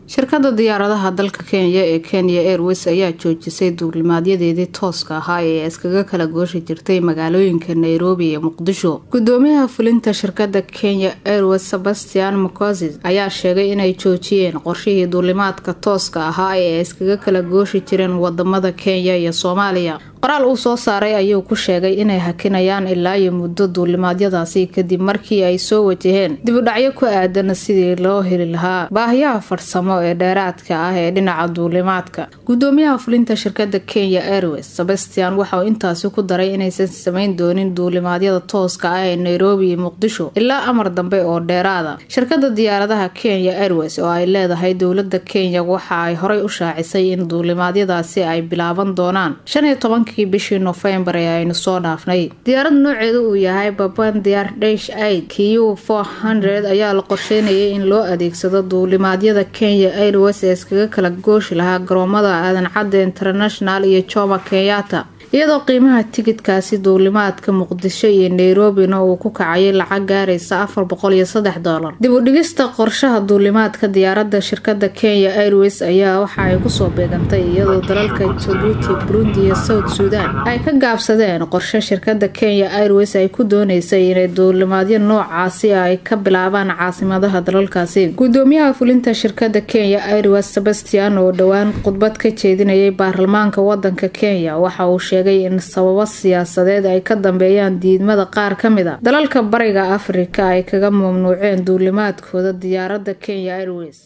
Shirkadda diyaaradaha dalka Kenya ee Kenya Airways ayaa joojisay duulimaadyadeedii tooska ahaa ee iskaga kala gooshi jirtay magaalooyinka Nairobi iyo Muqdisho. Gudoomiyaha fulinta shirkadda Kenya Airways, Sebastian Mcosis, ayaa sheegay inay joojiyeen qorshihii duulimaadka tooska ahaa ee iskaga kala gooshi jireen wadamada Kenya iyo Soomaaliya. Qoraal uu soo saaray ayuu ku sheegay inay hakinayaan ilaa iyo muddo duulimaadyadaasi, kadib markii ay soo wajaheen dibudhacyo ku aadan sidii loo heli lahaa baahiyaha farsamo ee dheeraadka ah ee dhinaca duulimaadka. Gudoomiyaha fulinta shirkadda Kenya Airways, Sebastian, waxa uu intaasi ku daray inaysan samayn doonin duulimaadyada tooska ah ee Nairobi iyo Muqdisho ilaa amar dambe oo dheeraada. Shirkadda diyaaradaha Kenya Airways oo ay leedahay dowlada Kenya waxa ay horey u shaacisay in duulimaadyadaasi ay bilaaban doonaan 15-kii bishii Nofembar ee aynu soo dhaafnay. Diyaarad nooceedu uu yahay Bombardier Dash 8 Q400 ayaa la qorsheynayay in loo adeegsado duulimaadyada Kenya Airways ee iskaga kala gooshi lahaa garoomada Aadan Cadde International iyo Jomo Kenyatta, iyadoo qiimaha tigidhkaasi duulimaadka Muqdisho iyo Nairobina uu ku kacayay lacag gaaraysa $403. Dib u dhigista qorshaha duulimaadka diyaaradda shirkadda Kenya Airways ayaa waxa ay kusoo beegantay iyadoo dalalka Jabuuti, Burundi iyo South Sudan ay ka gaabsadeen qorshe shirkadda Kenya Airways ay ku dooneysay inay duulimaadyo noocaasi ay ka bilaabaan caasimadaha dalalkaasi. Gudoomiyaha fulinta shirkadda Kenya Airways, Sebastian, oo dhowaan khudbad ka jeedinayay baarlamaanka wadanka Kenya, waxa uu sheegay in sababo siyaasadeed ay ka dambeeyaan diidmada qaar ka mid a dalalka Bariga Afrika ay kaga mamnuuceen duulimaadkooda diyaaradda Kenya Airways.